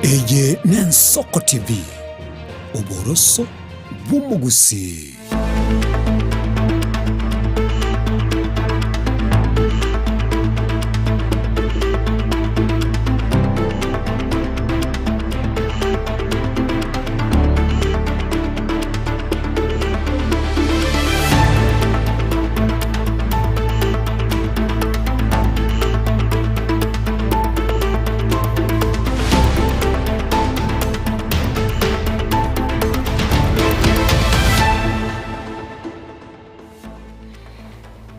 Eye n'Ensoko TV, oboroso bw'omogusii.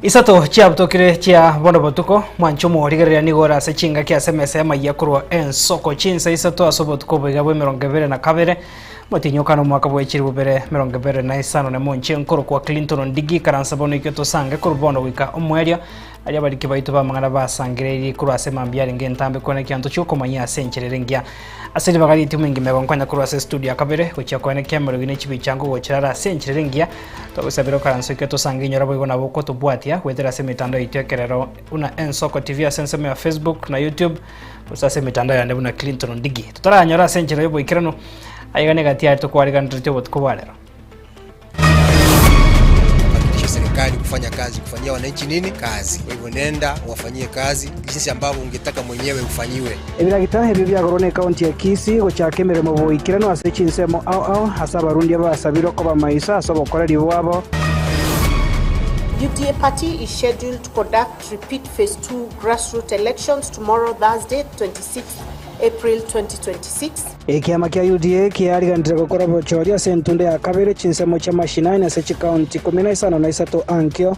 Isato chiabutokire chia bono botuko, mwanche omorigereria nigo ore ase chingaki ase emesa y'amayia korwa ensoko chinsa isato ase obotuko oboiga bw'emerongo ebere na kabere, Motinyokane omwaka bwe chilifu bibere merongo ebere na isano nemo inche nkorokwa Clinton Ondigi ikaransa bono ikio tosange korwa bono goika omoerio aria abariki baito b'amang'ana basangereirie korwa ase mambia arenge entambe kwane ekianto chi'okomanyia ase enchera ere engiya ase ribaga ri'etimu engima egonkonya korwa ase estudio ya kabere gochia koenekia amariogi ne chibicha ngogochera are ase enchera ere engiya togosabera okaransa ekio tosange inyora boigo nabo okotobwatia goetera ase emetandao yaito ekerero buna Ensoko TV ase ensemo ya Facebook na YouTube Gose ase emetandao yane buna Clinton Ondigi. Totaranyora ase enchera y'oboikeranu, aiga negati yaye tokwariganeretie obotuko bwa rero. Hakikisha serikali kufanya kazi, kufanyia wananchi nini? Kazi. Kwa hivyo nenda uwafanyie kazi jinsi ambavyo ungetaka mwenyewe ufanyiwe. Ebiragita ebio biagorwa n'Ekaunti ya Kisii gochaka emeremo boikeranu ase chinsemo ao ao ase Abarundi abasabirwe koba maiso ase obokoreri bwabo. UDA party is scheduled to conduct repeat phase 2 grassroots elections tomorrow Thursday 26th April 2026. Ekiama kia UDA kiariganire gokora obochori ase entunda ya kabere chinsemo chia mashinani ase chikaunti ikomi na isano na isato ankio.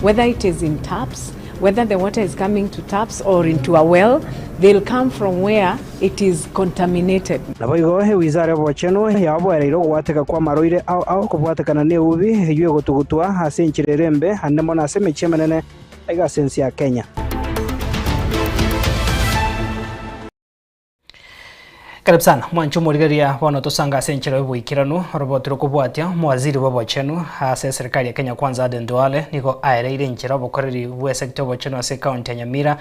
Whether it is in taps, whether the water is coming to taps or into a well, they'll come from where it is contaminated. Naboigo ewizara y'obochenu yaboereire ogwateka kw'amarwaire ao ao kobwatekana neubi eyio egotugutwa ase enchera ere embe ande mono ase emechie emenene aiga ase ense ya Kenya. Karibu sana mwanche omorigereria bono tosange ase enchera y'oboikeranu oroboti rokobwatia omowaziri bw'obochenu ase eserikari ya Kenya Kwanza Aden Duale nigo aereire enchera obokoreri bw'esector y'obochenu ase ecounty ya Nyamira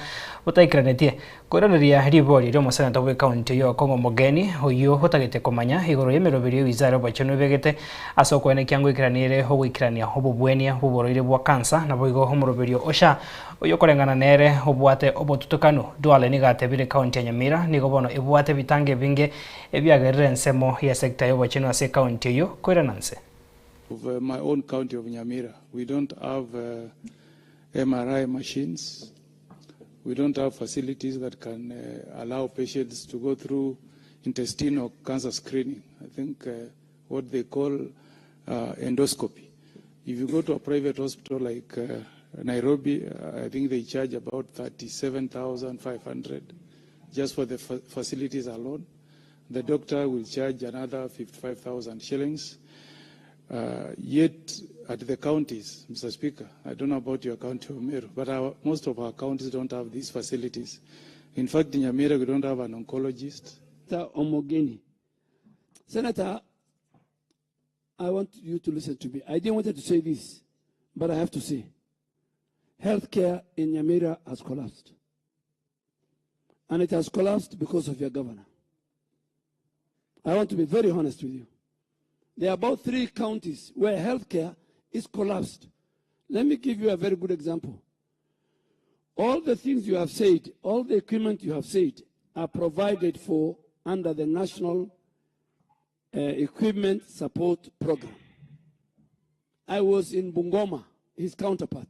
botaikeranetie Koiraneria riborio ri'omoseneta bw'ekaunti oyio okong'a omogeni, oyio otagete komanya igoro y'emeroberio y'ewizara y'obochenu ebegete ase okoenekia ngoikerania ere ogoikerania obobwenia bw'oborwaire bwa kansa, naboigo omoroberio o SHA oyio okoreng'ana nere obwate obotutukanu. Duale nigo atebire ekaunti ya Nyamira nigo bono ebwate ebitango ebinge ebiagerire ensemo y'esecta y'obochenu ase ekaunti eyio koirana nse. Of my own county of Nyamira we don't have MRI machines. We don't have facilities that can uh, allow patients to go through intestinal cancer screening. I think uh, what they call uh, endoscopy. If you go to a private hospital like uh, Nairobi, uh, I think they charge about 37,500 just for the fa facilities alone. The doctor will charge another 55,000 shillings. Uh, yet at the counties, Mr. Speaker, I don't know about your county of Meru, but our, most of our counties don't have these facilities. In fact, in Nyamira, we don't have an oncologist. Senator Omogeni. Senator, I want you to listen to me. I didn't want to say this, but I have to say. Healthcare in Nyamira has collapsed. And it has collapsed because of your governor. I want to be very honest with you. There are about three counties where healthcare is collapsed. Let me give you a very good example. All the things you have said, all the equipment you have said, are provided for under the National uh, Equipment Support Program. I was in Bungoma, his counterpart.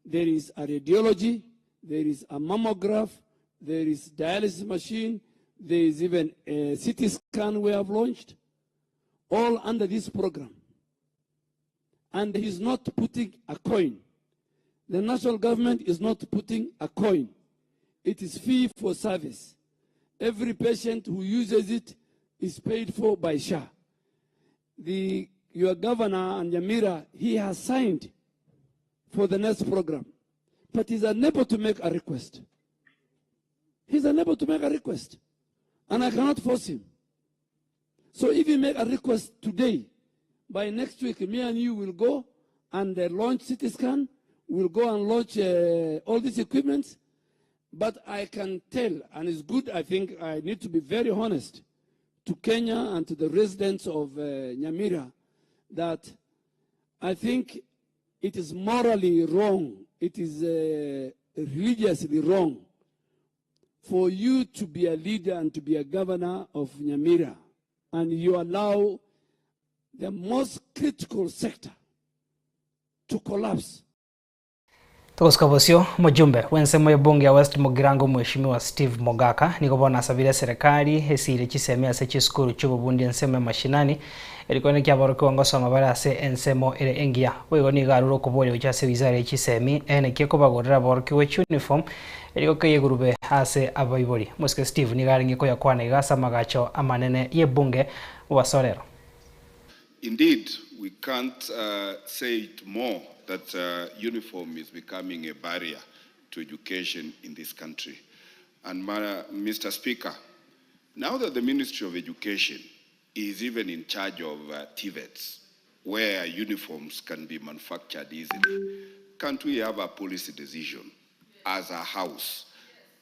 There is a radiology, there is a mammograph, there is dialysis machine, there is even a CT scan we have launched, all under this program. And he's not putting a coin. The national government is not putting a coin. It is fee for service. Every patient who uses it is paid for by SHA. The, your governor and Yamira, he has signed for the next program, but he's unable to make a request. He's unable to make a request, and I cannot force him. So if you make a request today, by next week, me and you will go and uh, launch CT scan, we'll go and launch uh, all these equipment. But I can tell, and it's good, I think I need to be very honest to Kenya and to the residents of Nyamira that I think it is morally wrong, it is religiously wrong for you to be a leader and to be a governor of Nyamira and you allow the most critical sector to collapse. Togosuka bosio, omojumbe bw'ensemo y'ebunge ya West Mugirango Omweshimiwa Steve Mogaka nigo bono asabire eserekari esiire chisemi ase chisukuru chi'obobundi ensemo ya mashinani erikore naki aborokigwa ngosoma bare ase ensemo ere engiya. Boigo nigo arure okoboria gochia ase wizara ye chisemi ene ki ekobagorera aborokigwa chiuniform erigokeyia egurube ase abaibori. Omosike Steve nigo arenge koyakwana iga ase amagacho amanene y'ebunge obasorero. Indeed, we can't say it more that uniform is becoming a barrier to education in this country. And Mister Speaker, now that the Ministry of Education is even in charge of TVETs, where uniforms can be manufactured easily, can't we have a policy decision as a house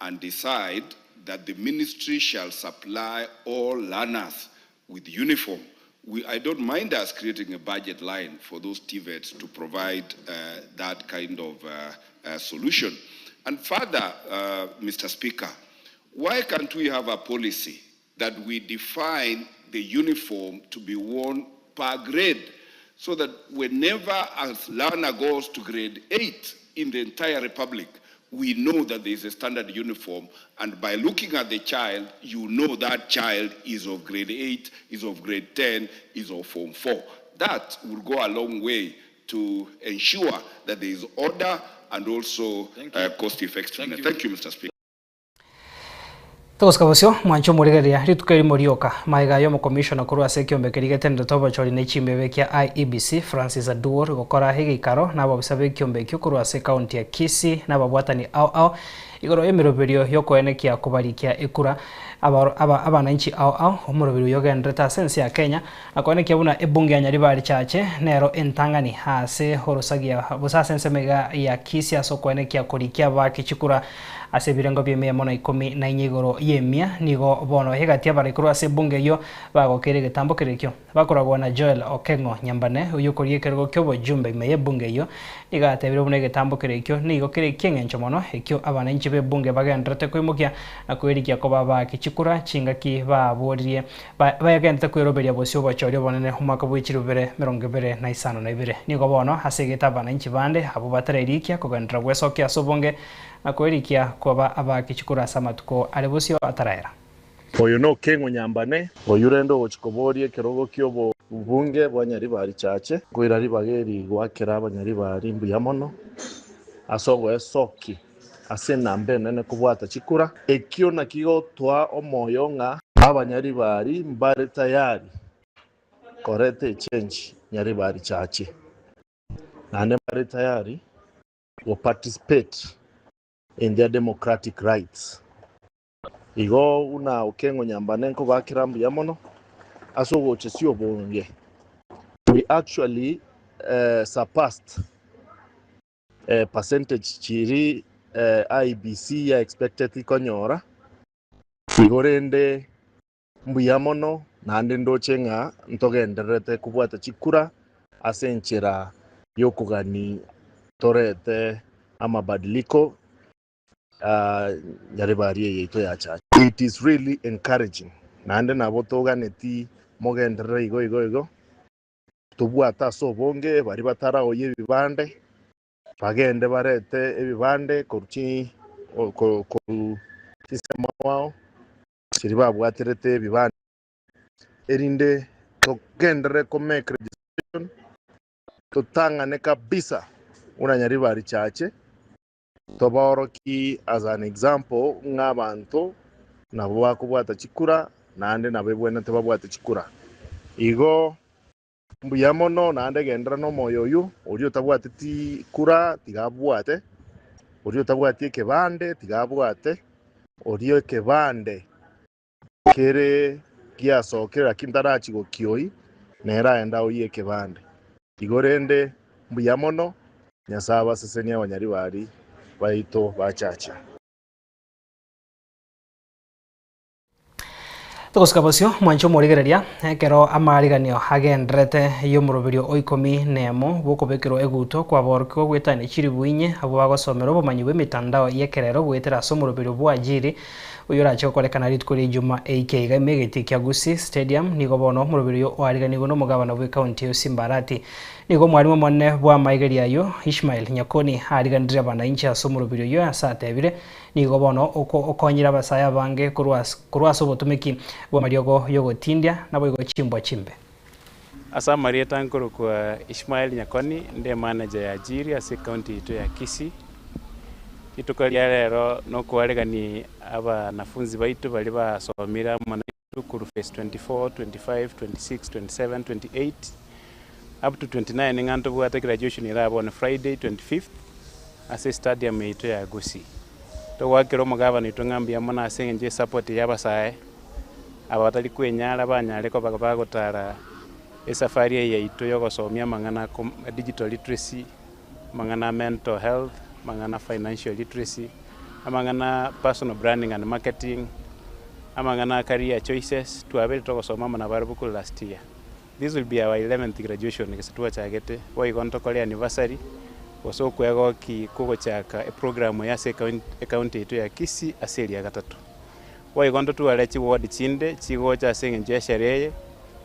and decide that the ministry shall supply all learners with uniform? I don't mind us creating a budget line for those TVETs to provide that kind of solution. And further, Mr. Speaker, why can't we have a policy that we define the uniform to be worn per grade, so that whenever a learner goes to grade 8 in the entire republic, we know that there is a standard uniform, and by looking at the child, you know that child is of grade 8, is of grade 10, is of form 4. That will go a long way to ensure that there is order and also cost effectiveness. Thank you. Thank you, Mr. Speaker. Togosika bosio, mwanche omorigereria, rituko erimo rioka, magega y'omokomishona korwa ase ekiombe keria getenenete obochori ne chimbebe kia IEBC, Francis Aduor, gokora egeikaro nababisa b'ekiombe ekio korwa ase ekaunti ya Kisii na ababwatani ao ao igoro y'emeroberio y'okoenekia kobarikia ekura abananchi ao ao omoroberi oyio ogendererete ase ense ya Kenya na koenekia buna ebunge ya Nyaribari Chache nero entang'ani ase orosagia gose ase ensemo iga ya Kisii ase okoenekia korikia abaaki chikura Ase ebirengo bi'emiya na ikomi na inye igoro y'emia, nigo bono egati abarai korwa ase ebunge eyio bagokeire egetambo keria ekio. Bakoragwa na Joel Okeng'o Nyambane, oyio okoria ekerogo ki'obojumbe ime y'ebunge eyio, nigo atebire buna egetambo keria ekio nigo kere eki'eng'encho mono ekio abananchi b'ebunge bagendererete koimokia na kwerigia koba abaaki chikura chingaki baboririe bagenderete kweroberia bosio obochori obonene omwaka bwe chilifu bibere merongo ebere na isano na ibere. Nigo bono asegete abananchi bande abwo batarerikia kogenderera gwesokia ase obonge Na kwerikia koba abaaki korwa ase amatuko are bosio ataraera. Oyo nokeng'u nyambane. Oyio rende ogochia koboria ekerogo ki'obobunge bwa Nyaribari Chache. Nkoira ribaga eri goakera abanyaribari mbuya mono ase ogoesoki ase enamba enene kobwata chikura. Ekio nakio gotoa omoyo ng'a abanyaribari mbare tayari koreta echenji Nyaribari Chache naende mbare tayari go participate in their democratic rights. Igo buna Okeng'o Nyambane nkobakera mbuya mono ase ogochesia obonge. We actually surpassed percentage chiri IEBC ya expected konyora. Igo rende mbuya mono naende ndoche ng'a ntogendererete kobwata chikura ase enchera y'okogani torete amabadiliko nyaribari eye yaito ya Chache. It is really encouraging naende nabo toganeti mogenderere igo igo igo, tobwate ase obonge baria bataraoyia ebibande bagende barete ebibande korwa chi korwa chinsemo ao chiria babwaterete ebibande erinde togenderere ko make registration totang'ane kabisa buna Nyaribari Chache tobaorokie as an example ng'a abanto nabo bakobwata chikura naende nabo ebwenerete babwate chikura. Igo mbuya mono naende genderera nomoyo oyio, oria otabwateti kura tiga abwate, oria otabwati ekebande tiga abwate, oria ekebande kere giasokire lakini tarachi gokioi, nere aende aoyie ekebande. Igo rende mbuya mono, Nyasae abasesenie abanyaribari baito bachache. Togosika bosio, mwanche omorigereria, ekero amaariganio agendererete y'omoroberio o ikomi nemo bw'okobekerwa eguto kwaborokigwa goetania chilifu inye abwo bagosomera obomanyi bw'emitandao y'ekerero goetera ase omoroberio bw'Ajiri oyio orache gokorekana rituko ri'Ejuma eike iga ime egetii kia Gusii Stadium nigo bono omoroberio oyo oariganigwe n'omogabana bw'ecounty ya Simbarati Nigo omwalimu omonene bw'amaigerio ayio, Ishmael Nyakoni, aariganirie abanainchi ase omoroberio oyio ase atebire, Nigo bono okonyire abasae abange korwa korwa ase obotomeki bw'amariogo y'ogotindia, naboigo chimbwa chimbe. Ase amarieta nkorokwa Ishmael Nyakoni, nde emanager ya Ajiri ase ecounty yaito ya Kisii. Rituko ria rero nokoaregania abanafunzi baito baria basomire amo naintwe korwa phase 24, 25, 26, 27, 28 up to 29 ng'a ntobwate graduation ere on Friday 25th ase estadium yaito ya Gusii. Togoakera omogabana oito ng'a mbuya mono ase eng'encho y'esupport y'abasae aba batari kwenyara banyare koba bagotara esafari eye yaito y'ogosomia amang'ana a digital literacy, amang'ana a mental health, amang'ana a financial literacy, amang'ana a personal branding and marketing, amang'ana a career choices, twabeire togosoma amo nabarabwo korwa last year. This will be our eleventh graduation gese twachagete, boigo ntokore anniversary, gose okwegoki kogochaka eprogram eye ase ecounty yaito ya Kisii ase eria gatato. Boigo ntotware chiward chinde chigocha ase eng'encho ya esherehe eye,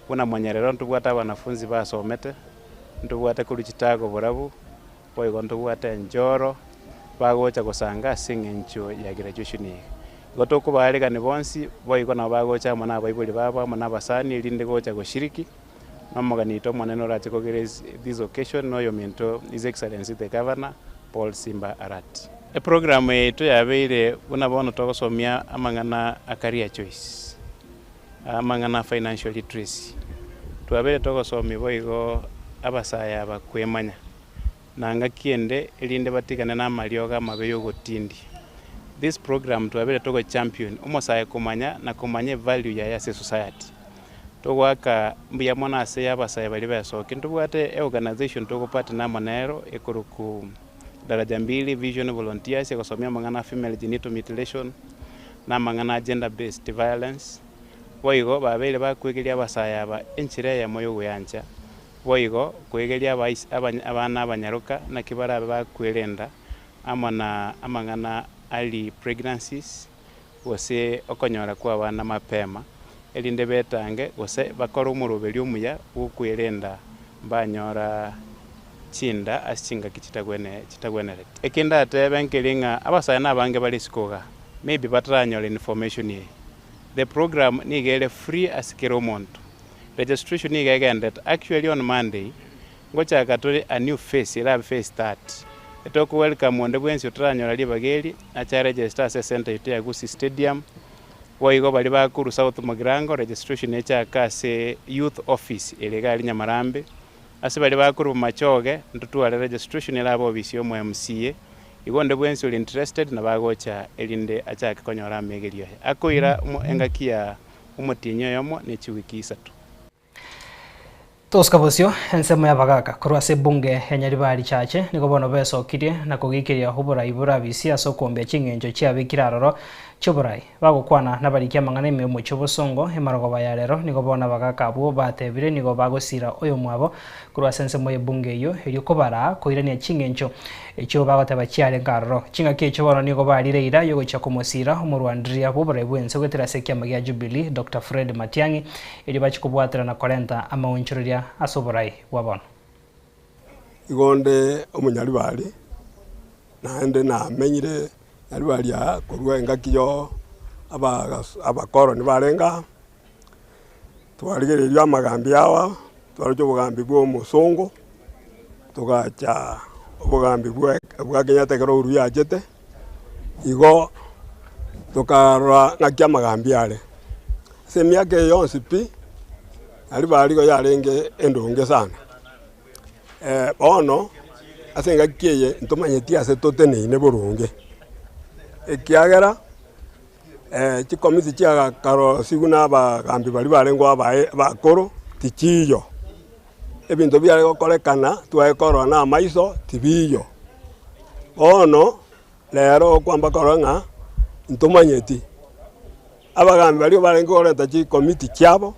buna monyerero ntobwate abanafunzi basomete, ntobwate korwa chitago borabu, boigo ntobwate enchoro, bagocha gosanga ase eng'encho ya graduation eye. Igo tokobaaregani bonsi, boigo nabo bagocha amo nabaibori babo amo nabasani erinde gocha goshiriki, na omogeni oito omonene orache ko grace this occasion noyominto His Excellency the Governor Paul Simba Arati. Eprogram yaito yabeire buna bono togosomia amang'ana a career choice, amang'ana a financial literacy. Twabeire togosomia boigo abasae aba kwemanya. na ngaki ende erinde batigane namariogo amabe y'ogotindia. This program twabeire togo champion omosae komanya na komanya evalue yaye ase esociety. Togoaka mbuya mono ase abasae baria besokia. Ntobwate eorganization togo partner amo nero ekoroku Daraja Mbili Vision Volunteers egosomia amang'ana a female genital mutilation na amang'ana a gender based violence. Boigo babeire bakwegeria abasae aba enchera eyemo yogoyancha Boigo koegeria abana abanyaroka naki barabe bakwerenda amo na amang'ana early pregnancies, gose okonyora kw'abana mapema, erinde betange gose bakore omoroberio omuya bw'okwerenda mbanyora chinda ase chingaki chitagwenereti. Eke ndatebe nkeri ng'a abasae nabange bare isiko igaa, maybe bataranyora information eye. The program nigo ere free ase kera omonto. Registration nigo egenderete actually on Monday ngochaka tore a new phase erabe phase third etoko welcome onde bwensi otaranyora ribaga eri ache aregister ase ecentre yaito ya Gusii Stadium boigo baria bakorwa South Mugirango registration echake ase youth office ere iga aria Nyamarambe ase baria bakorwa Bomachoge ntotware registration erabe ofisi ya omo MCA igo onde bwensi ore interested nabo agocha erinde achake konyora amegerio aye akoira engaki ya omotienyi oyomo ne chiwiki isato. Tosika bosio ensemo y'abagaaka korwa ase ebunge ya Nyaribari Chache nigo bono besokirie na kogiikeria oborai borabisia ase okombia ching'encho chiabekire aroro chi'oborai. Bagokwana nabariki amang'ana ime y'omochie obosongo emarogoba ya rero nigo bono abagaaka abwo batebire nigo bagosira oyomwabo korwa ase ensemo y'ebunge eyio erio kobaraa koirania ching'encho echio bagoteba chiarenge aroro. Chingaki echio bono nigo barire eira y'ogochia komosiira omorwandereria bw'oborai bw'ense goetera ase ekiama gia Jubilee Doctor Fred Matiang'i erio bachie kobwatera na korenta amaonchoreria ase oborai bwa bono. Igo onde omonyaribari, naende namenyire nyaribari aa korwa engaki yo abakoroni barenge aa, twarigereria amagambi aya, twaroche obogambi bwa omosongo, togacha obogambi bwa bwa Kenyatta ekero Uhuru yachete, igo tokarora ng'aki amagambi are. Ase emiaka eye yonsi pi, nyaribari igo yarenge endonge sana. Bono ase engaki eye ntomanyeti ase toteneine boronge, ekiagera. Chikomiti chiagakarosiwu na abagambi baria barenge abae abakoro tichiiyo, ebinto biare gokorekana tware korora na amaiso tibiiyo. Bono rero okwamba korora ng'a ntomanyeti. Abagambi baria barenge koreta chikomiti chiabo,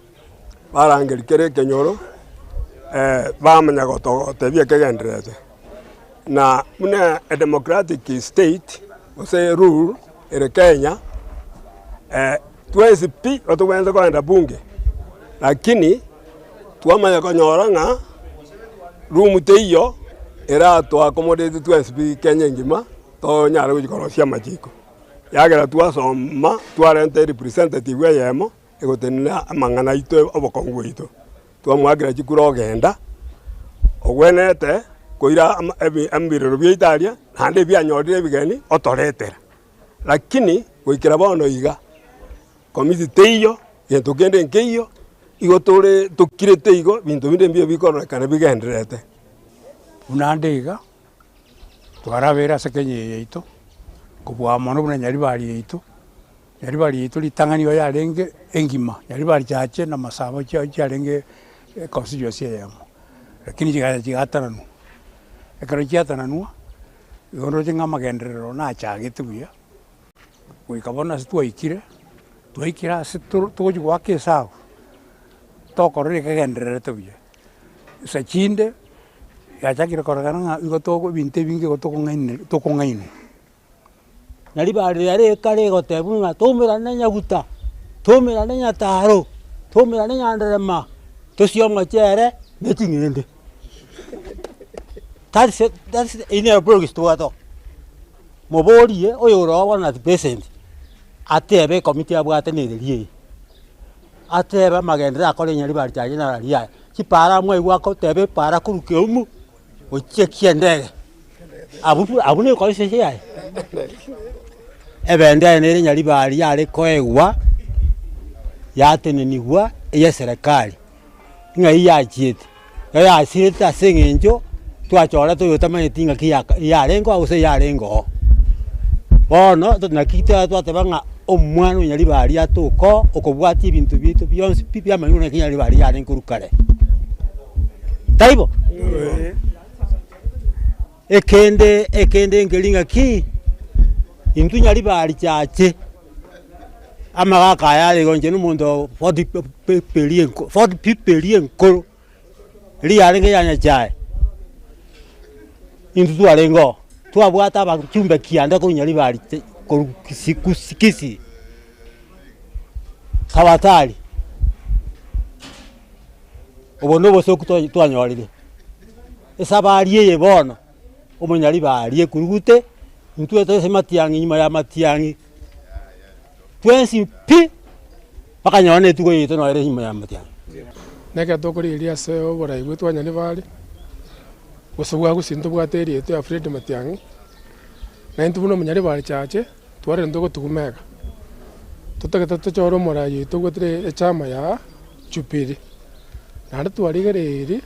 barangeria kera ekenyoro, bamanya gototebia ekegendererete. Na buna edemocratic state gose rule ere Kenya, twensi pi tobwenerete kogenda bunge, lakini twamanya konyora ng'a room teiyo erato accommodate twensi pi Kenya engima tonyare gochia korosia amachiko. Ekiagera twasoma twarenta erepresentative eyemo egotenena amang'ana aito obokong'u bwaito. Twamoakera chikura ogenda, ogwenerete koira ama ebi ebirero biaito aria, naende ebianyorire ebigeni otoretera. Lakini goikera bono iga, committee teiyo, gento kende nkeiyo, igo tore tokirete igo, ebinto binde mbiya bikororekana bigendererete. Buna ande iga, twarabeire ase Kenya eye yaito, kobua mono buna Nyaribari yaito. Nyaribari yaito ritang'ani igo yarenge engima, Nyaribari chache na Masaba chia chiarenge econstituency eyemo, lakini chigacha chigatananwa. Ekero chiatananwa, igo nroche ng'a amagenderero nachagete buya, goika bono ase twaikire, twaikire ase toro togochi goaka esabu, tokorora ekegendererete buya. Nsa chinde, yachakire kororekana ng'a igo togo ebinto ebinge igo tokong'aineri tokong'ainwa. Na ribari riria rikare rigotebwa ng'a toumerane nyaguta, toumerane nyataro, toumerane nyanderema, tosie omochere ne ching'ende. That's it that's eywo nero politics tobwate oo. Moborie oyore oo bono at present, atebe ekomiti abwate nereri eye, atebe amagenderero akore nyaribari chaye nararia aya, chipara mwaigwa agoteba epara korwa Keumu. Gochia ki'endege, abwo abwo nekorisia yaye. Ebendera nere nyaribari yare koegwa, yatenenigwa eyeserekari, ng'ai yachiete, eyasirete ase eng'encho twachorete oyotamanyeti ng'aki yaka yarenge oo gose yarenge oo. Bono naki twateba ng'a omwana o nyaribari atoke oo, okobwatia ebinto biaito bionsi pi biamanyirwe naki nyaribari yarenge korwa kare. Taibo? Ekende ekende nkeri ng'aki, intwe nyaribari chache, amagaka aya are igo inche na omonto 40 pe 40 people eria enkoro, eria yarenge ya Nyachae, intwe twarenge oo, twabwate abachumbe kianda korwa nyaribari korwa kisi kusi kisii, Kabatari. Obo nobosoku twanyorire. Esabari eye bono, omonyaribari ekurugute, intwe ase matiang'i nyuma ya matiang'i, twensi pi, mpaka nonye na etugo yaito nonye ere nyuma ya matiang'i. Na ekero tokorigereria ase oborai bwaito bwa Nyaribari, gose bwa Gusii ntobwate area yaito ya Fred Matiang'i, na intwe buna omonyaribari chache, twarente ogotuguma iga, totagete tochore omorai oito obwatire echama ya Jubilee. Naende twarigereirie,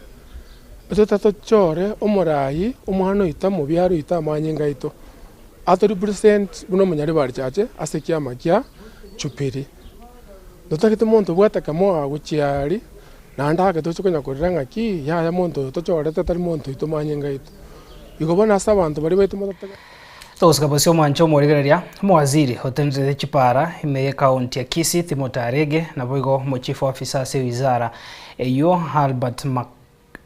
totatochore omorai omwana oito omobiare oito amanyinga aito, ato represent buna omonyaribari chache ase ekiama kia Jubilee. Totagete monto obwate kamoa gochia aria, naende ake toche konya korera ng'aki, yaya monto oyo tochorete tari monto oito manyinga aito. Igo bono ase abanto baria baito motatagete. Togosika bosio omwancho omorigereria, omowaziri otenderete chipara ime y'ekaunti ya Kisii Timothy Arege naboigo omochief officer ase ewizara eyio Albert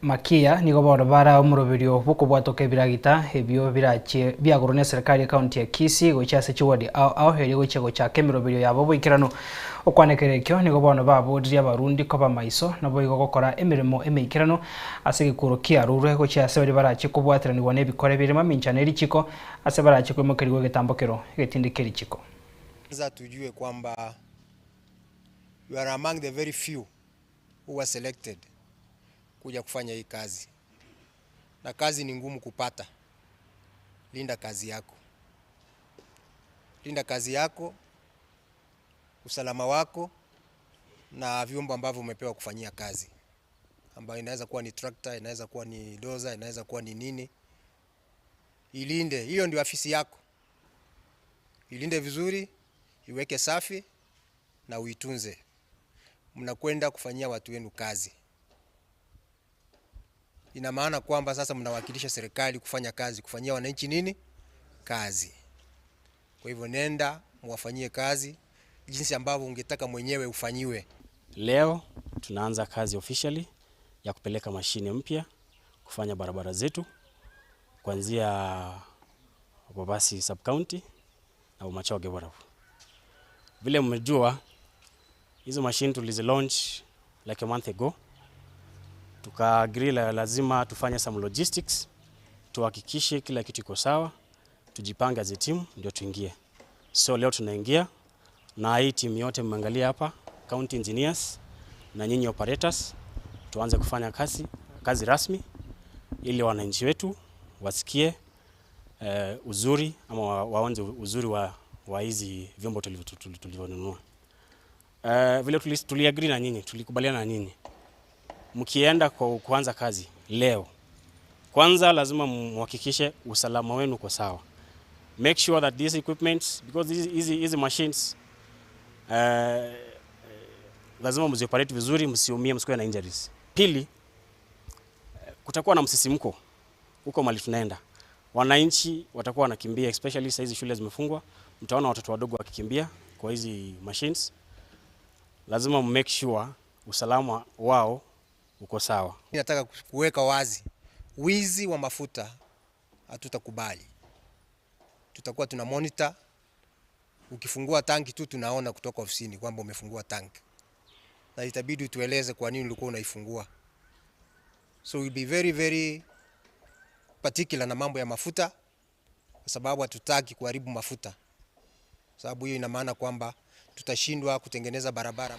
Makiya nigo bono bare omoroberio bw'okobwatoka ebiragita ebio birachie biagorwa neserikari y'ekaunti ya Kisii gochia ase chiwadi ao ao erio gochia gochaka emeroberio yabo boikeranu. Okwanekera ekio nigo bono baboririe abarundi koba maiso naboigo gokora emeremo emeikeranu Ase egekuro kiarurwe gochia ase baria barache kobwateranigwa nebikore bire mamincha ne richiko, ase barache koimokerigwa egetambokero egetindi ki'erichiko. Kwanza tujue kwamba you are among the very few who were selected kuja kufanya hii kazi, na kazi ni ngumu kupata. Linda kazi yako, linda kazi yako, usalama wako na vyombo ambavyo umepewa kufanyia kazi ambayo inaweza kuwa ni tractor, inaweza kuwa ni doza, inaweza kuwa ni nini. Ilinde, hiyo ndio afisi yako. Ilinde vizuri, iweke safi na uitunze. Mnakwenda kufanyia watu wenu kazi. Ina maana kwamba sasa mnawakilisha serikali kufanya kazi, kufanyia wananchi nini? Kazi. Kwa hivyo nenda mwafanyie kazi. jinsi ambavyo ungetaka mwenyewe ufanyiwe. Leo tunaanza kazi officially ya kupeleka mashine mpya kufanya barabara zetu kuanzia Bobasi sub county na Bomachoge Borabu. Vile mmejua hizo mashine tulizi launch like a month ago, tuka agree la lazima tufanye some logistics, tuhakikishe kila kitu iko sawa, tujipange as a team ndio tuingie. So leo tunaingia na hii team yote mmeangalia hapa, county engineers na nyinyi operators, tuanze kufanya kazi rasmi ili wananchi wetu wasikie uzuri ama waonje uzuri wa hizi vyombo tulivyonunua. Vile tuliagree na nyinyi, tulikubaliana na nyinyi, mkienda kwa kuanza kazi leo, kwanza lazima muhakikishe usalama wenu uko sawa. Make sure that these equipments, because hizi machines lazima mzioperate vizuri, msiumie, msikuwe na injuries. Pili, kutakuwa na msisimko huko mali tunaenda. Wananchi watakuwa wanakimbia, especially saizi shule zimefungwa, mtaona watoto wadogo wakikimbia kwa hizi machines. Lazima make sure usalama wao uko sawa. Nataka kuweka wazi, wizi wa mafuta hatutakubali. Tutakuwa tuna monitor. Ukifungua tanki tu tunaona kutoka ofisini kwamba umefungua tanki, na itabidi tueleze kwa nini ulikuwa unaifungua. So we'll be very, very particular na mambo ya mafuta, kwa sababu hatutaki kuharibu mafuta, sababu hiyo ina maana kwamba tutashindwa kutengeneza barabara.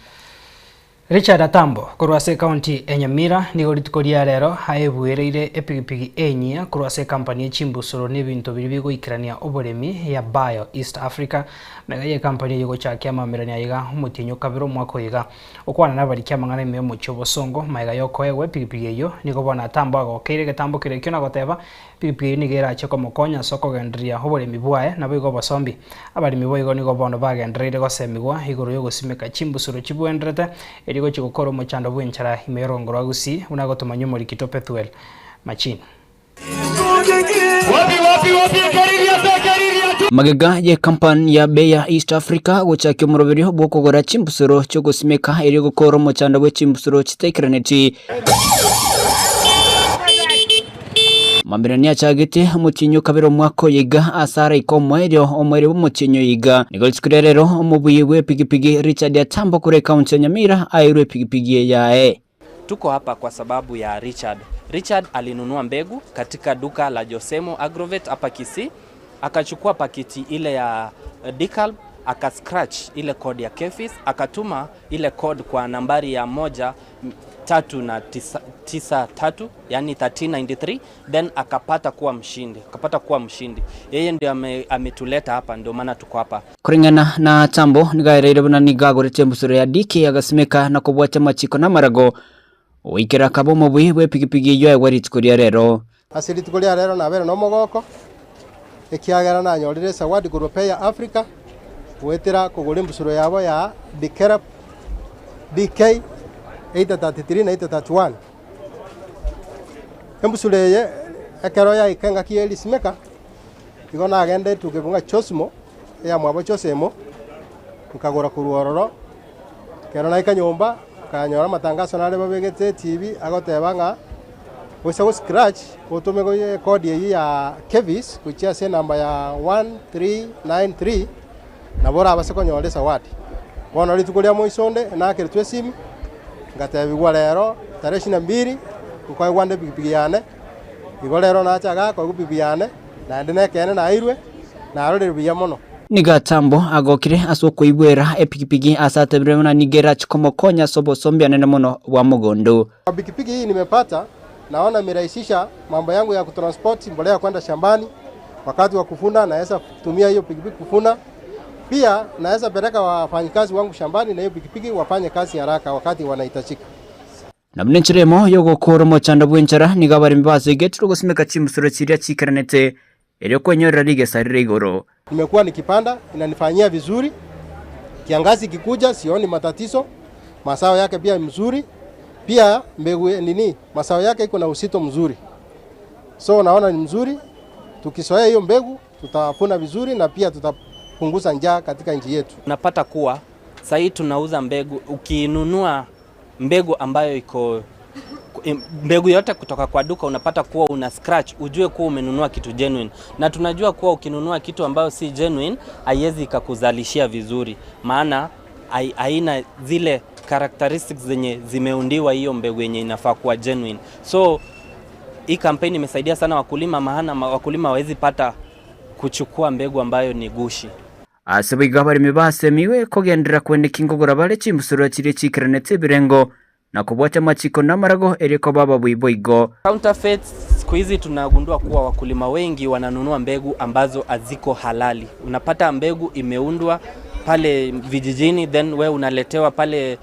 Richard Atambo korwa ase county ya Nyamira nigo rituko ria rero aebwereire epigipigi enyia korwa ase company ya chimbusoro na ebinto biria bigoikerania oboremi ya Bayo East Africa. Mega ye company eye gochakia amamerania iga omotienyi okabere omwaka oiga okwana nabarikia amang'ana ime omochie obosongo maega yokoegwa epigipigi eywo nigo bono Atambo agokeire egetambo keria ekio na goteba epigipigi eywo nigo erache komokonya ase okogendereria oboremi bwaye nabo igo obosombi. Abaremi boigo nigo bono bagendereire gosemigwa igoro yogosimeka chimbusoro chibwenderete eri gochi gokora omochando bwa enchara ime yorongo rwa Gusii buna gotomanya omorikito Pethuel Machini. Magega ye company ya Bayer East Africa gochakia omoroberio bw'okogora chimbusuro chi'ogosimeka erio gokora omochando bwe chimbusuro chitaikeraneti. Mambirani achagete omotienyi o kabere omwaka oyo iga ase araika omoerio omoerio bw'omotienyi oyo iga. Nigo rituko ria rero omobuyi bw'epigipigi Richard Atambo korwa ekaunti ya Nyamira aeirwe epigipigi eye yaye. Tuko hapa kwa sababu ya Richard. Richard alinunua mbegu katika duka la Josemo Agrovet hapa Kisii, akachukua pakiti ile ya Decalb, akascratch ile code ya Kefis, akatuma ile code kwa nambari ya moja tatu na tisa, tisa tatu, yani 1393, then akapata kuwa mshindi. Akapata kuwa mshindi. Yeye ndio ametuleta hapa, ndio maana tuko hapa. Kulingana na Tambo nigaereire buna nigagorete embusuro ya DK agasimeka na kobwatia amachiko na amarago oikera akaba omobui bwa epigipigi eywo aegwa rituko ria rero. Ase rituko ria rero nabere nomogoko ekiagera nanyorire esawadi korwa Peya Africa goetera kogora embusuro yabo ya Dikerap DK 833 na 831. Embusuro eye ekero yaika engaki ya erisimeka igo nagenda etuka ebwo ng'a Chosmo eyamwabo Chosemo nkagora korwa ororo ekero naika nyomba nkanyora amatangaso nare babegete etibi agoteba ng'a goisa go scratch otome go ekodi eywo ya Kevis gochia ase enamba ya 1393 nabo orabase konyora esawadi. Bono rituko ria moiso onde nakeretwe esimi ngatebigwa rero tarehe ishirini na mbili nkoegwa nde epikipiki yane igo rero nacha igaa koegwa epikipiki yane naende na ekeene naeirwe narorire buya mono. Nigo Atambo agokire ase okoigwera epikipiki ase atebire buna nigo erache komokonya ase obosombi anene mono bwa mogondo. Kwa pikipiki hii nimepata, naona imerahisisha mambo yangu ya kutransport mbolea kwenda shambani. Wakati wa kuvuna naweza kutumia hiyo pikipiki kuvuna. Pia naweza peleka wafanyikazi wangu shambani na hiyo pikipiki wafanye kazi haraka wakati wanahitajika. Na buna enchera emo yogokora omochando bw'enchara nigo abaremi basegetirwe gosimeka chimbusuro chiria chikeranete erio kwenyorera rigesa rire igoro. Nimekuwa nikipanda, inanifanyia vizuri. Kiangazi kikuja sioni matatizo. Mazao yake pia mzuri. Pia mbegu nini, mazao yake iko na uzito mzuri. So naona ni mzuri. Tukisoea hiyo mbegu tutavuna vizuri na pia tutapunguza njaa katika nchi yetu. Napata kuwa Sahii tunauza mbegu, ukinunua mbegu ambayo iko mbegu yote kutoka kwa duka unapata kuwa una scratch, ujue kuwa umenunua kitu genuine. Na tunajua kuwa ukinunua kitu ambayo si genuine haiwezi ikakuzalishia vizuri, maana haina zile characteristics zenye zimeundiwa hiyo mbegu yenye inafaa kuwa genuine. So hii kampeni imesaidia sana wakulima, maana wakulima hawawezi pata kuchukua mbegu ambayo ni gushi. Ase boigo abaremi basemiwe kogenderera kweneka ingogora bare chimbusurero chiria chikeranete ebirengo, na kobwatia amachiko na amarago erio koba ababui boigo. Counterfeits siku hizi tunagundua kuwa wakulima wengi wananunua mbegu ambazo haziko halali. Unapata mbegu imeundwa pale vijijini, then we unaletewa pale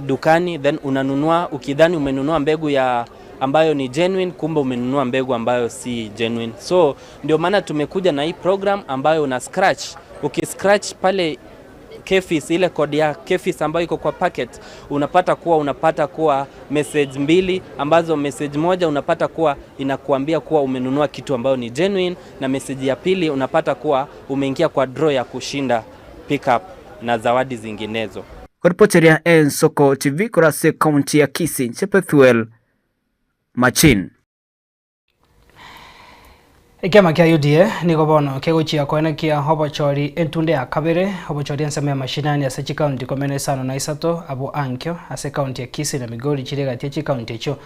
dukani, then unanunua ukidhani umenunua mbegu ya ambayo ni genuine, kumbe umenunua mbegu ambayo si genuine. So ndio maana tumekuja na hii program ambayo una scratch. Ukiscratch pale KEPHIS, ile kodi ya KEPHIS ambayo iko kwa packet, unapata kuwa message mbili, ambazo message moja unapata kuwa inakuambia kuwa umenunua kitu ambayo ni genuine, na message ya pili unapata kuwa umeingia kwa draw ya kushinda pickup na zawadi zinginezo. Koripoteria Ensoko TV korwa ase ekaunti ya Kisii, inche Pethuel Machin. Ekiama kia UDA nigo bono kegochia koenekia obochori entunde ya kabere obochori ensemo ya mashinani ase chikaunti ikomi na isano na isato abwo ankio ase ekaunti ya Kisii na Migori chire egati ya chikaunti echio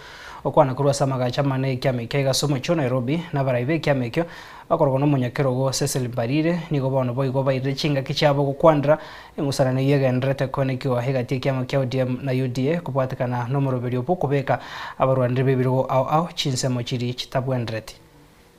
okwana korwa ase amagacho amane ekiama ekio iga ase omochie o Nairobi na abarai ba ekiama ekio bakorokwa na omonyakerogo Cecily Mbarire nigo bono boigo bairire chingaki chiabo gokwanera eng'usarano eyio egendererete koenekiwa egati ekiama kia ODM na UDA kobwatekana na omoroberio bw'okobeka abarwaneri b'ebirogo ao ao chinsemo chiria chitabwendereti.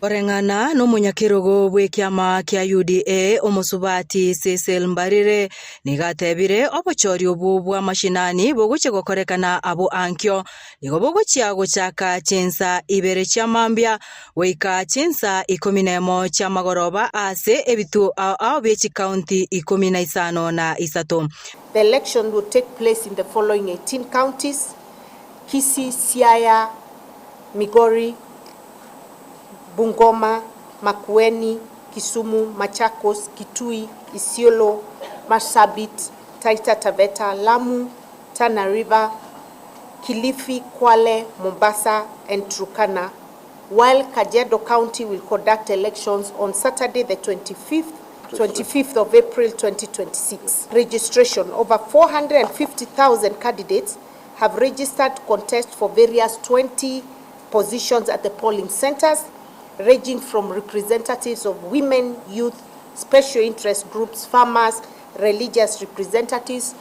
Koreng'ana nomonyakerogo bw'ekiama kia UDA omosubati Cecil Mbarire nigo atebire obochori obwo bw'amashinani bogochia gokorekana abwo ankio nigo bogochia gochaka chinsa ibere chia mambia goika chinsa ikomi nemo chi'amagoroba ase ebituo ao ao bie chikaunti ikomi na isano na isato. The election will take place in the following 18 counties, Kisii, Siaya, Migori, Bungoma, Makueni, Kisumu, Machakos, Kitui, Isiolo, Marsabit, Taita Taveta, Lamu, Tana River, Kilifi, Kwale, Mombasa, and Turkana, while Kajiado County will conduct elections on Saturday the 25th of April 2026. Registration. Over 450,000 candidates have registered to contest for various 20 positions at the polling centers, ranging from representatives of women, youth, special interest groups, farmers, religious representatives,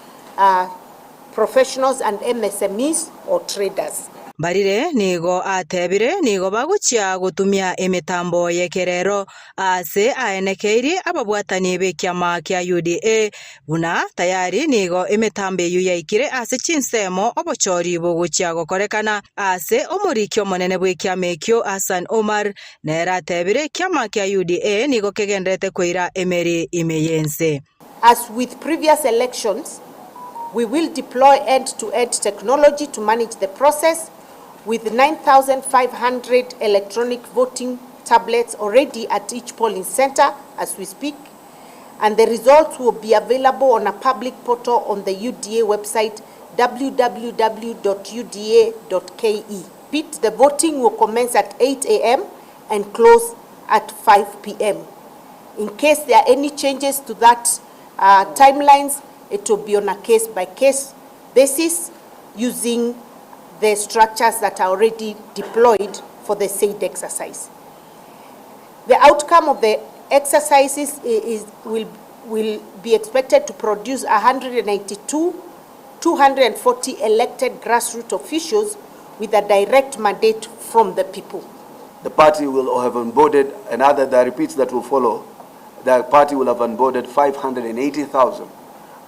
professionals and MSMEs or traders. Mbarire nigo atebire nigo bagochia gotumia emetambo y'ekerero ase aenekeirie ababwatani b'ekiama kia UDA buna tayari nigo emetambo eyio yaikire ase chinsemo obochori bogochia gokorekana ase omoriki omonene bw'ekiama ekio Hassan Omar nere atebire ekiama kia UDA nigo kegenderete koira emeri ime y'ense. As with previous elections, we will deploy end-to-end technology to manage the process with 9,500 electronic voting tablets already at each polling center as we speak, and the results will be available on a public portal on the UDA website www.uda.ke. Repeat, the voting will commence at 8 a.m. and close at 5 p.m. In case there are any changes to that timelines, it will be on a case-by-case basis using the structures that are already deployed for the said exercise. The outcome of the exercises will be expected to produce 192, 240 elected grassroots officials with a direct mandate from the people. The party will have onboarded, and other the repeats that will follow, the party will have onboarded 580,000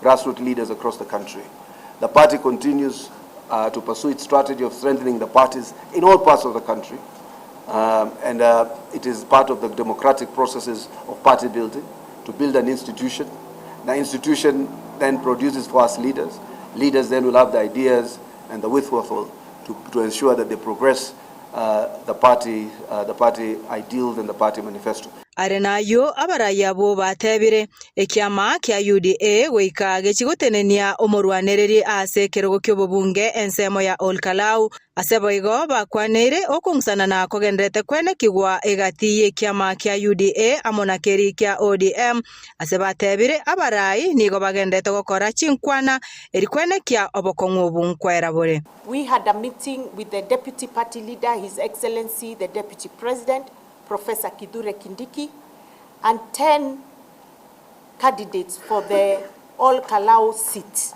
grassroots leaders across the country. The party continues to pursue its strategy of strengthening the parties in all parts of the country. And it is part of the democratic processes of party building, to build an institution. The institution then produces for us leaders. Leaders then will have the ideas and the wherewithal to ensure that they progress the party ideals and the party manifesto. Are nayio abarai abwo batebire, Ekiama kia UDA goika gechie gotenenia omorwanereri ase ekerogo ki'obobunge ensemo ya Ol Kalou. Ase boigo bakwaneire okong'usanana kogendererete kwenekigwa egati y'ekiama kia UDA amo na keria kia ODM. Ase batebire, abarai nigo bagendererete gokora chinkwana eri kwenekia obokong'u obu nkwera bore. We had a meeting with the Deputy Party Leader, His Excellency the Deputy President, Professor Kithure Kindiki, and 10 candidates for the Ol Kalou seat.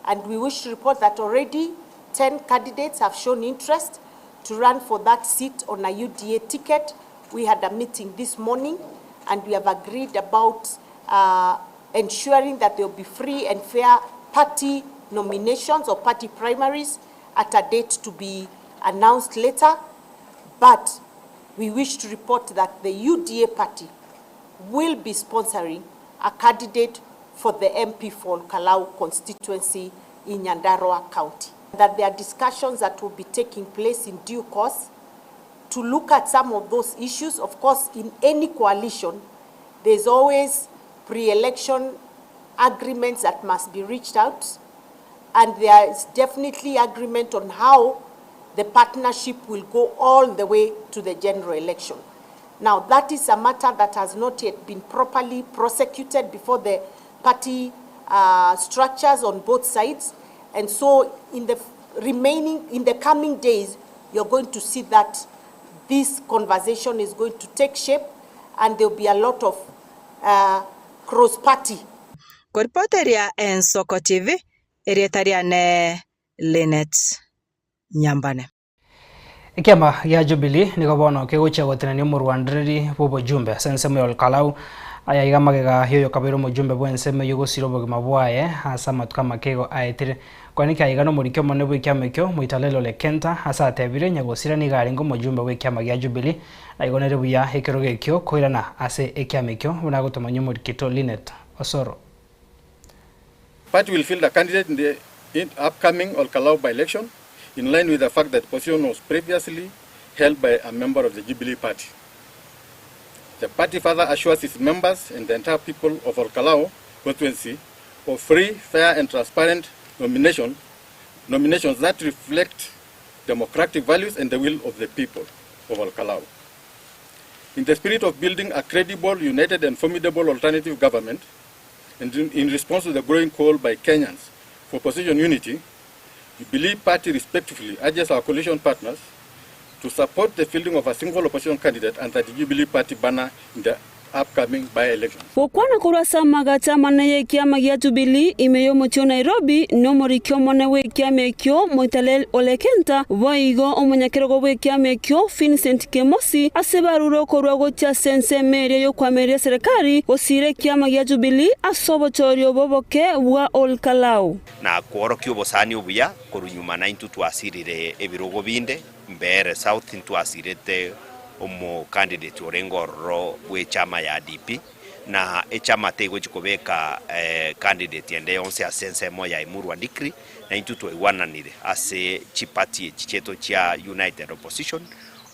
And we wish to report that already 10 candidates have shown interest to run for that seat on a UDA ticket. We had a meeting this morning and we have agreed about ensuring that there will be free and fair party nominations or party primaries at a date to be announced later. But we wish to report that the UDA party will be sponsoring a candidate for the MP for Kalau constituency in Nyandarua County. That there are discussions that will be taking place in due course to look at some of those issues. Of course, in any coalition, there's always pre-election agreements that must be reached out, and there is definitely agreement on how the partnership will go all the way to the general election. Now, that is a matter that has not yet been properly prosecuted before the party structures on both sides. And so in the remaining, in the coming days, you're going to see that this conversation is going to take shape and there'll be a lot of cross-party. Koripoteria Ensoko TV, erieta riane Linet Nyambane. Ekiama gia Jubilee nigo bono kegochia gotenenia omorwandereri bw'obojumbe ase ensemo ya Olkalau. Aya iga magega y'oyokabeire omojumbe bw'ensemo eyio gosira obogima bwaye ase amatuko amakeigo aetire. Kwaniki aiga nomoriki omonene bw'ekiama ekio, Moitaleli Ole Kenta, ase atebire, Nyagosira nigo arenge omojumbe bw'ekiama gia Jubilee, na igo nere buya ekerogo ekio koirana ase ekiama ekio, buna agotomanyia omorikito Linet Osoro. Party will field a candidate in the upcoming Olkalau by-election in line with the fact that the position was previously held by a member of the Jubilee Party. The party further assures its members and the entire people of Olkalau constituency of free, fair and transparent nominations that reflect democratic values and the will of the people of Olkalau. In the spirit of building a credible, united and formidable alternative government, and in response to the growing call by Kenyans for opposition unity, the Jubilee Party respectfully urges our coalition partners to support the fielding of a single opposition candidate under the Jubilee Party banner in the upcoming by-election. Gokwana korwa ase amagacho amanene y'ekiama gia Jubilee ime y'omochie o Nairobi, nomoriki omonene bw'ekiama ekio Moitalel Ole Kenta, boigo omonyakerogo bw'ekiama ekio Vincent Kemosi, ase barure okorua gochia ase ensemo eria y'okoamereria serikali gosiira ekiama gia Jubilee ase obochori obo oboke bwa Ol Kalou. Na kworokia obosani obuya korwa nyuma naintwe twasirire ebirogo binde, Mbeere South ntwasirete omocandidate orenge ororo bw'echama ya DP, na echama tegochi kobeka candidate ende yonsi ase ensemo ya Emurua Dikirr, na intwe twaigwananire ase chiparty echi chiaito chia United Opposition,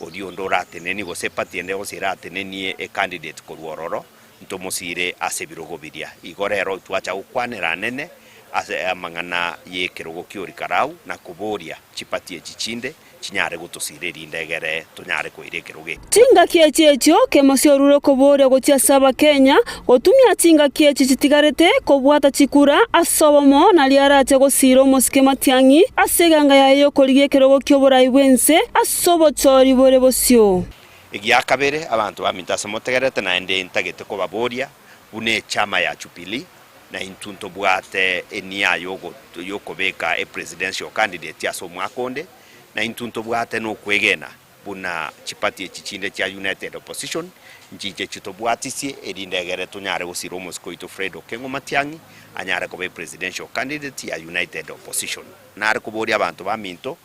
oria onde oratenenie gose eparty ende yonsi eratenenie ecandidate korwa ororo, ntomosire ase ebirogo biria. Igo rero twacha gokwanera anene ase amang'ana y'ekerogo ki'Orikarau na koboria chiparty echi chinde chinyare gotosira erinde egere tonyare koira ekerogo eke. Chingaki echi echio kemosi orure okoboria gochia ase Abakenya, gotumia chingaki echi chitigarete kobwata chikura ase obomo nario arache gosiira omosike Matiang'i ase eganga yaye y'okorigia ekerogo ki'oborai bw'ense ase obochori bore bosio. Egia kabere, abanto baminto ase motegererete, naende ntagete kobaboria, buna echama ya Jubilee, na intwe ntobwate enia y'okobeka epresidential candidate ase omwaka onde, na intwe ntobwate nokwegena buna chiparty echi chinde chia United Opposition nchiche chitobwatisie erinde egere tonyare gosira omosike oito Fred Okengo Matiang'i anyare koba epresidential candidate ya United Opposition. Nare koboria abanto baminto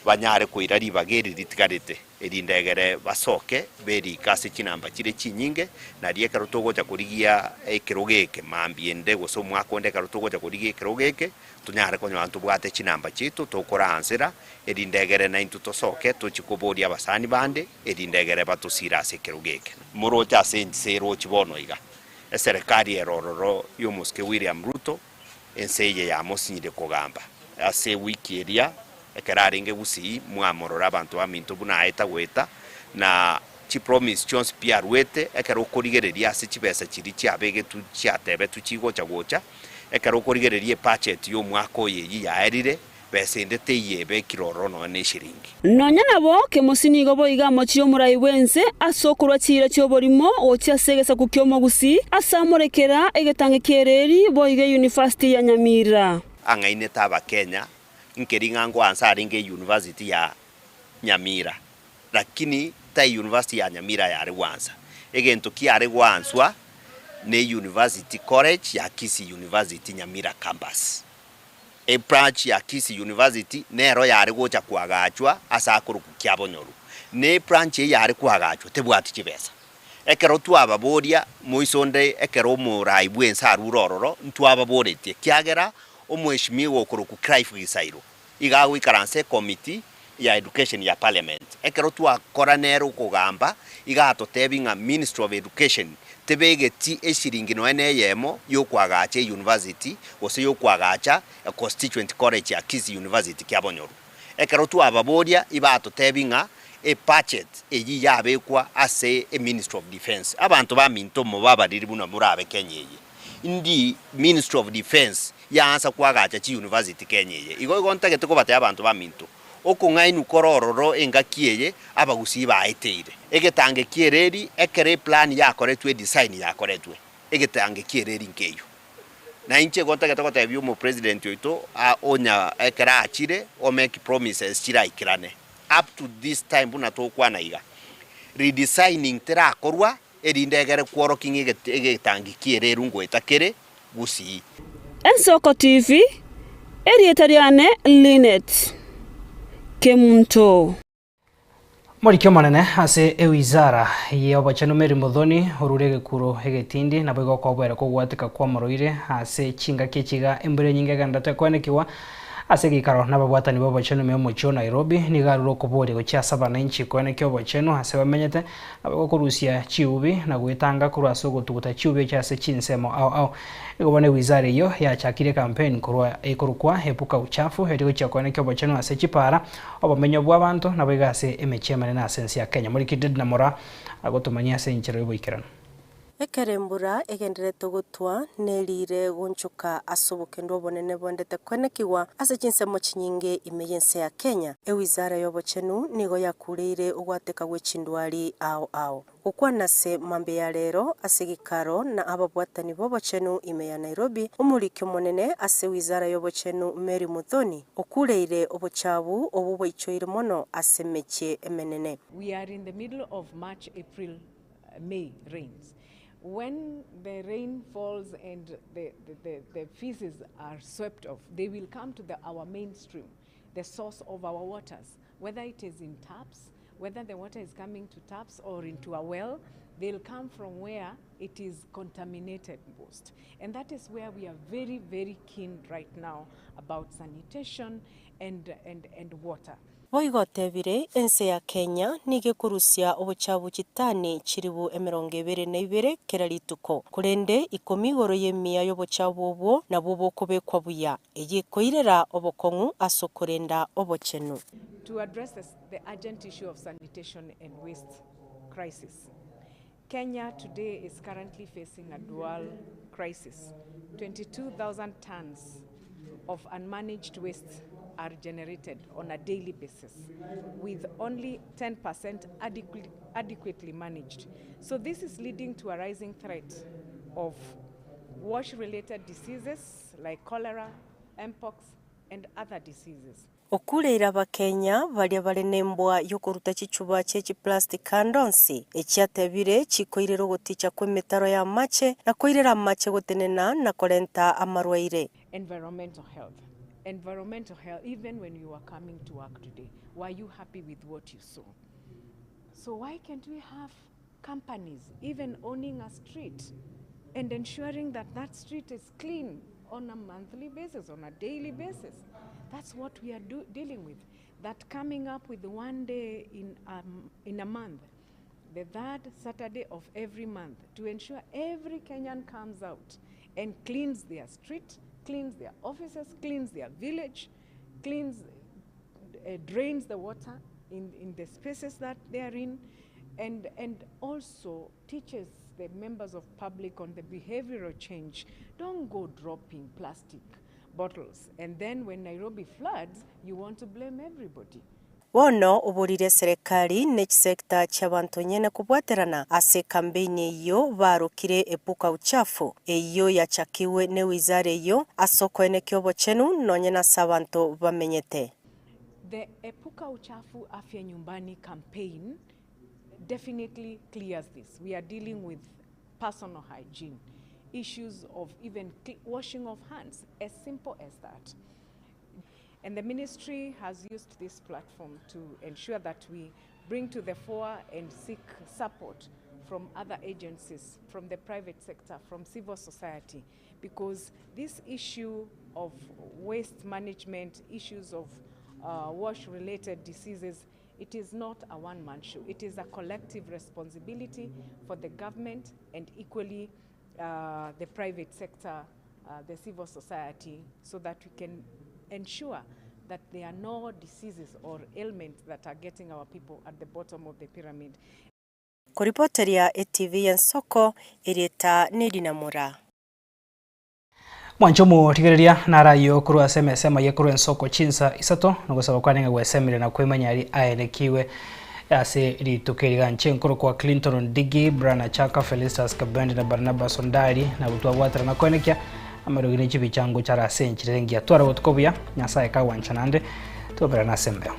banyare koira ribaga eri ritigarete. erinde egere basoke berike ase chinamba chire chinyinge, nario ekero togocha korigia ekerogo eke mambia ende gose omwaka onde ekero togocha korigia ekerogo eke, tonyare konyora ntobwate chinamba chiaito tokoransera, erinde egere naintwe tosoke tochie koboria abasani bande, erinde egere batosire ase ekerogo eke. Moroche ase ense erochi bono iga, eserekari ere ororo y'omosike William Ruto, ense eye yamosinyire kogamba. Ase ewiki eria, ekero arenge Gusii, mwamorora abanto baminto buna aeta goeta, na chipromise chionsi pi aruete, ekero okorigereria ase chibesa chiria chiabegetwe chiatebetwe chigocha gocha, ekero okorigereria ebudget y'omwaka oyo eyio yaerire, besa ende teiyo ebekire ororo nonya ne eshiringi. Nonya nabo, Kemosi nigo boigo amochire omorai bw'ense ase okorua chiira chi'oborimo gochia ase egesaku ki'omogusii, ase amorekera egetange ki'ereeri boigo eyunifasiti ya Nyamira. Ang'ainete Abakenya, nkeri ng'a ngoansa arenge eyunivasiti ya Nyamira, lakini ta eyunivasiti ya Nyamira yare gwansa. Egento kiare gwanswa ne University College ya Kisii University Nyamira Campus. Ebranch ya Kisii University nero yare gocha koagachwa ase akorokwa Kiabonyoru, na ebranch eye yare koagachwa tebwati chibesa. Ekero twababoria moiso onde ekero omorai bw'ense arure ororo, ntwababoretie ekiagera omweshimiwa okorokwa Clive Gisairo iga agoikaransa ecommittee ya education ya parliament. Ekero twakora nere okogamba, iga atotebia ng'a Ministry of Education tebegeti eshiringi nonya na eyemo yokoagacha euniversity gose yokoagacha econstituent college ya Kisii University Kiabonyoru. Ekero twababoria ibatotebia ng'a ebudget eyio yabekwa ase eministry of defence. Abanto baminto mobabariri buna morabe Kenya eye. Ndi Ministry of Defence yaansa koagacha chiuniversity Kenya eye. Igo igo ntagete kobatebia abanto baminto, okong'ainwa kore ororo engaki eye abagusii baeteire. Egetange ki'ereri ekero eplan yakoretwe edesign yakoretwe, egetange ki'ereri nkeyio. Na inche igo ntagete gotebia omopresident oito onya ekero achire o make promises chiraikerane. Up to this time buna togokwana iga, redesigning terakorwa erinde egere kworokia ng'a egetangi ki'ereru ngoeta kere gusii. Ensoko TV, Erieta riane Linet Kemunto. Omoriki omonene ase ewizara y'obochenu Mary Muthoni orure egekuro egetindi naboigo okoboera kogwatika kw'omoroire ase chingaki echi iga embura enyinge egenderete koenekigwa Ase egeikaro nababwatani b'obochenu ime y'omochie o Nairobi nigo arure okoboria gochia ase abananchi koenekia obochenu ase bamenyete, naboigo korusia chiubi na goetanga korwa ase ogotuguta chiubi echi ase chinsemo ao ao. Nigo bono ewizara eyio yachakire ecampaign korwa ekorokwa Epuka Uchafu erio gochia koenekia obochenu ase chipara, obomenyo bw'abanto naboigo ase emechie emenene ase ense ya Kenya. Moriki Edna Moraa agotomanyia ase enchera y'oboikeranu. Ekero embura egendererete gotwa, nerire gonchoka ase obokendu obonene bwendete kwenekigwa ase chinsemo chinyinge ime y'ense ya Kenya. Ewizara y'obochenu nigo yakureire ogwateka gwe chindwari ao ao. Gokwana ase mambia ya rero ase egekaro na ababwatani b'obochenu ime ya Nairobi, omoriki omonene ase ewizara y'obochenu Mary Muthoni okureire obochabu obwo bwaichoire mono ase emechie emenene. We are in the middle of March, April May rains. When the rain falls and the, the, the, the feces are swept off, they will come to the, our mainstream, the source of our waters, whether it is in taps, whether the water is coming to taps or into a well, they'll come from where it is contaminated most. And that is where we are very, very keen right now about sanitation and, and, and water. Boigo otebire, Ense ya Kenya nigo ekorusia obochabu chitani chilifu emerongo ebere na ibere kera rituko, korende ikomi igoro y'emiya y'obochabu obwo nabwo bokobekwa buya, eyio ekoirera obokong'u ase okorenda obochenu. To address the urgent issue of sanitation and waste crisis, Kenya today is currently facing a dual crisis. 22,000 tons of unmanaged waste are generated on a daily basis, with only 10% adequately, adequately managed. So this is leading to a rising threat of wash-related diseases like cholera, mpox, and other diseases. Okureire Abakenya baria bare nembwa y'okoruta chichuba chie chiplastic ande onsi, echiatebire chikoirera ogoticha kw'emetaro y'amache na koirera amache gotenena na korenta amarwaire. Environmental health Environmental health Even when you were coming to work today, were you happy with what you saw? So why can't we have companies even owning a street and ensuring that that street is clean on a monthly basis, on a daily basis? That's what we are do, dealing with. That coming up with one day in, um, in a month, the third Saturday of every month, to ensure every Kenyan comes out and cleans their street, cleans their offices, cleans their village, cleans, uh, drains the water in, in the spaces that they are in, and, and also teaches the members of public on the behavioral change. Don't go dropping plastic bottles. And then when Nairobi floods, you want to blame everybody. Bono oborire eserekari ne chisecta chi'abanto nyene kobwaterana ase ekampeini eyio barokire Epuka Uchafu, eyio yachakigwe ne wizara eyio ase okoenekia obochenu nonye nase abanto bamenyete. The Epuka Uchafu Afya Nyumbani campaign definitely clears this. We are dealing with personal hygiene, issues of even washing of hands, as simple as that. And the ministry has used this platform to ensure that we bring to the fore and seek support from other agencies, from the private sector, from civil society, because this issue of waste management, issues of uh, wash-related diseases, it is not a one-man show. It is a collective responsibility for the government and equally uh, the private sector, uh, the civil society, so that we can ensure that there are no diseases or ailments that are getting our people at the bottom of the pyramid. Koripoteria etv y'ensoko erieta Nedina Mura. Mwanche omotigereria naro ayio korwa ase emesa emaye korwa ensoko chinsa isato, nogosaba kwane ng'a gwesemire na kwemanya aria aenekiwe ase rituko eri. Ganche nkorokwa Clinton Ondigi, Brian Achaka, Felistus Kabendi na Barnabas Ondari, nabwo twabwaterana koenekia amarogi ne chibicha ngocha are ase enchera engiya. Tware obotuko obuya, Nyasaye kagwancha naende, toberane ase embeo.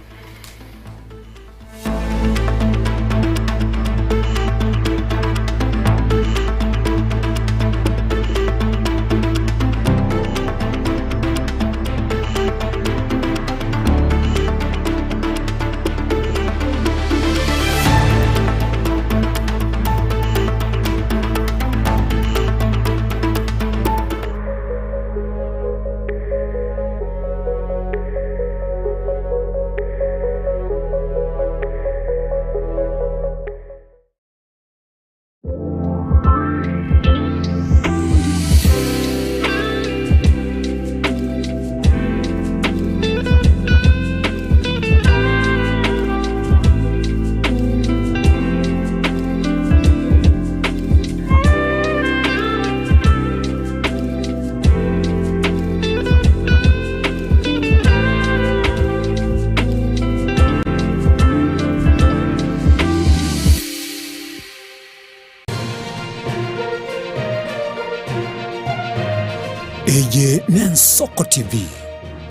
Eye n'Ensoko TV.